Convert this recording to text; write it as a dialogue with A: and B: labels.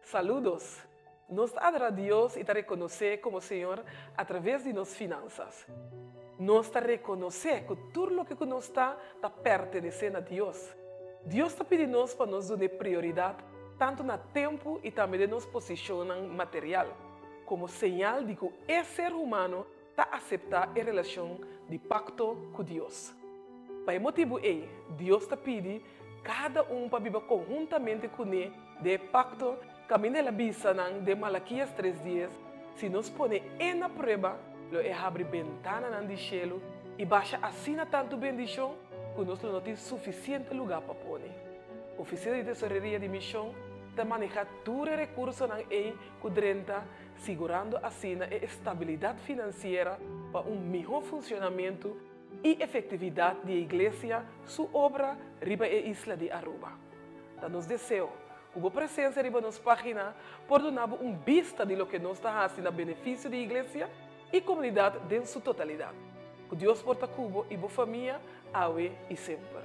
A: Saludos! Nos ta adora Dios y ta reconoce como Señor a traves di nos finanzas. Nos ta reconoce cu tur loke cu nos ta, ta pertenece na Dios. Dios ta pidi nos pa nos dun'e prioridad tanto na tempo y tambe den nos posicionnan material, como señal di cu e ser humano ta acepta e relacion di pacto cu Dios. Pa e motibu ei, Dios ta pidi kada un pa biba konhuntamente kuné den e pakto kaminda el a bisa nan den Malakias 3 dies, Si nos pone e na prueba, lo e habri bentananan di shelu i basha asina tantu bendishon ku nos lo no tin sufisiente lugá pa pone. Ofisina di Tesoreria di Mishon ta manehá tur e rekursonan ei ku drenta, sigurando asina e estabilidat finansiera pa un mihó funshonamentu i efektividat di e Iglesia su obra riba e isla di Aruba. Ta nos deseo ku bo presensia riba nos página por duna bo un bista di loke nos ta hasi na benefisio di Iglesia i komunidat den su totalidat. Ku Dios por ta ku bo i bo famia awe i semper.